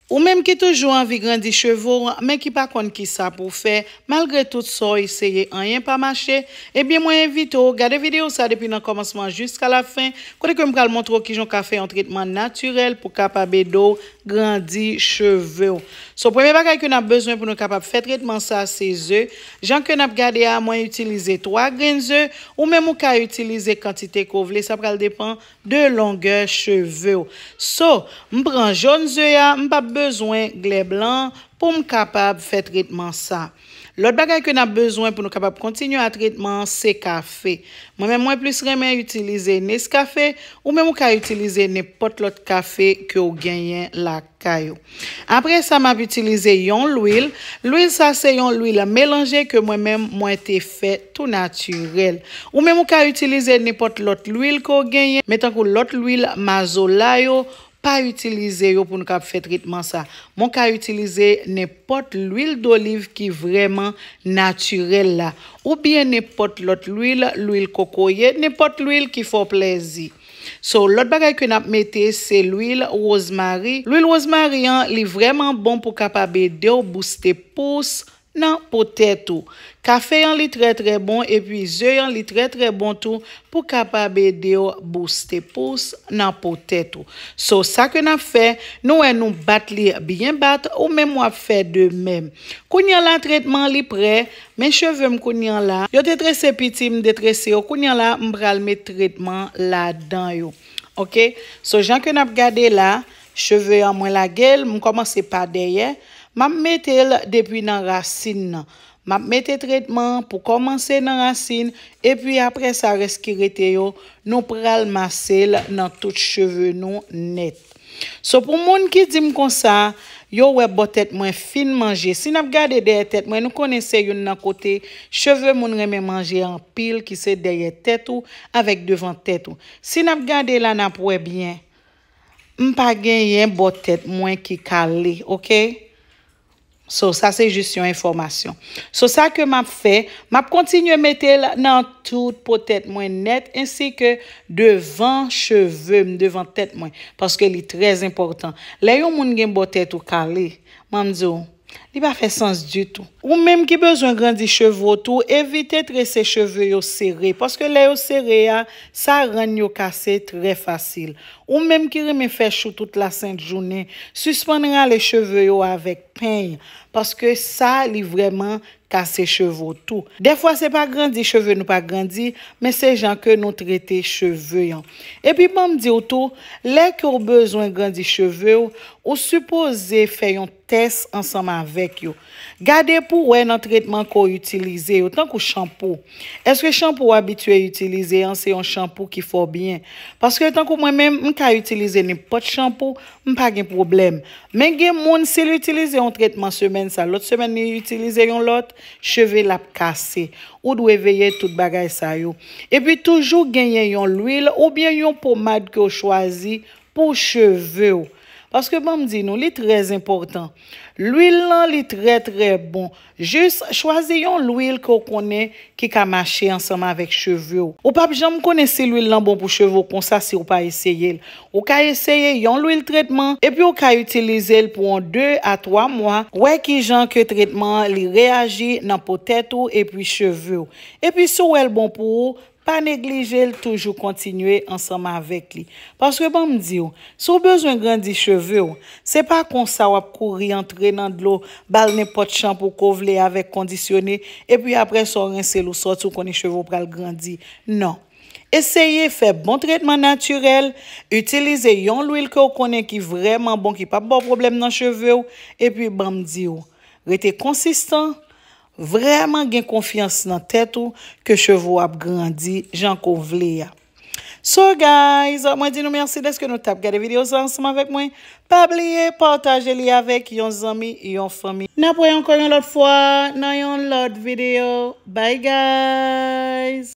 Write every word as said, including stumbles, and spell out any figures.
Ou menm ki toujou anvi grandi cheve w, men ki pa konn kisa pou w fè, malgre tout sa w eseye, anyen pa mache, ebyen mwen envite w gade videyo sa depi nan kòmansman jiska lafen, kote ke m pral montre w kijan w ka fè yon tretman natirèl pou kapab ede w grandi cheve w. So, premye bagay ke n ap bezwen pou nou kapab fè tretman sa, se ze. Jan ke n ap gade a, mwen itilize twa grenn ze, ou menm ou ka itilize kantite ke w vle, sa pral depann de longè cheve w. So, m pran jòn ze a, m p ap bezwen glè blan pou m kapab fè tretman sa. Lòt bagay ke n ap bezwen pou nou kapab kontinye a tretman an, se kafe. Mwen menm, mwen plis renmen itilize Nescafe, ou menm ou ka itilize nenpòt lòt kafe ke w genyen lakay ou. Apre sa, m ap itilize yon lwil. Lwil sa se yon lwil melanje ke mwen menm mwen te fè tou natirèl. Ou menm ou ka itilize nenpòt lòt lwil ke w genyen, men tankou lòt lwil mazola yo, pa itilize yo pou nou kab fè tretman sa. Mwen ka itilize nenpòt lwil doliv ki vrèman natirèl la, oubyen nenpòt lòt lwil, lwil kokoye, nenpòt lwil ki fè w plèzi. So, lòt bagay ke n ap mete, se lwil wozmari. Lwil wozmari an, li vrèman bon pou kapab ede w booste pous nan po tèt ou. Kafe an, li trè, trè bon, epi ze an, li trè, trè bon tou pou kapab ede w booste pous nan po tèt ou. So, sa ke n ap fè, nou wè nou bat li byen bat, ou menm w ap fè de menm. Kounye a la, tretman li prè, men cheve m kounye a la, yo te trese piti, m detrese yo, kounye a la, m pral met tretman ladan yo. Oke? So, jan ke n ap gade la, cheve an mwen lage l, m kòmanse pa dèyè, m ap mete l depi nan rasin nan. M ap mete tretman an pou kòmanse nan rasin, epi apre sa, rès ki rete yo, nou pral mase l nan tout cheve nou nèt. So, pou moun ki di m konsa, yo wè bò tèt mwen fin manje. Si n ap gade dèyè tèt mwen, nou konnen se youn nan kote cheve moun renmen manje anpil, ki se dèyè tèt ou avèk devan tèt ou. Si n ap gade la, n ap wè byen. M pa genyen bò tèt mwen ki kale, oke? So, sa se jis yon enfòmasyon. So, sa ke m ap fè, m ap kontinye mete l nan tout po tèt mwen nèt, ensi ke devan cheve m, devan tèt mwen, paske li trè enpòtan. Lè yon moun gen bò tèt ou kale, ban m di w, li pa fè sans ditou. Ou menm ki bezwen grandi cheve w tou, evite trese cheve yo sere, paske lè yo sere a, sa rann yo kase trè fasil. Ou menm ki renmen fè chou tout lasent jounen, sispann rale cheve yo avèk peny, paske sa li vrèman kase cheve w tou. Dèfwa se pa grandi cheve nou pa grandi, men se jan ke nou trete cheve an. Epi ban m di w tou, lè ke w bezwen grandi cheve w, ou sipoze fè yon tès ansanm avèk yo. Gade pou w wè nan tretman ke w itilize yo, tankou chanpou. Èske chanpou w abitye itilize an se yon chanpou ki fè w byen? Paske tankou mwen menm, m ka itilize nenpòt chanpou, m pa gen pwoblèm. Men gen moun, si l itilize yon tretman semèn sa, lòt semèn li itilize yon lòt, cheve l ap kase. Ou dwe veye tout bagay sa yo. Epi toujou genyen yon lwil oubyen yon pomad ke w chwazi pou cheve w. Paske ban m di nou, li trè enpòtan. Lwil lan, li trè, trè bon. Jis chwazi yon lwil ke w konnen ki ka mache ansanm avèk cheve w. Ou p ap janm konnen si lwil lan bon pou cheve w konsa si w pa eseye l. Ou ka eseye yon lwil tretman, epi w ka itilize l pou yon de a twa mwa, wè kijan ke tretman an li reyaji nan po tèt ou epi cheve w. Epi si w wè l bon pou ou, pa neglije l, toujou kontinye ansanm avèk li. Paske ban m di w, si w bezwen grandi cheve w, se pa konsa w ap kouri antre nan dlo, ba l nenpòt chanpou ke w vle avèk kondisyone, epi apre sa w rense l, ou sòti, ou konnen cheve w pral grandi. Non. Eseye fè bon tretman natirèl, itilize yon lwil ke w konnen ki vrèman bon, ki p ap ba w pwoblèm nan cheve w, epi ban m di w, rete konsistan, vrèman gen konfyans nan tèt ou ke cheve w ap grandi jan ke w vle a. So guys, mwen di nou mèsi dèske nou t ap gade videyo sa ansanm avèk mwen. Pa bliye pataje li avèk yon zanmi, yon fanmi. N ap wè ankò yon lòt fwa nan yon lòt videyo. Bye guys!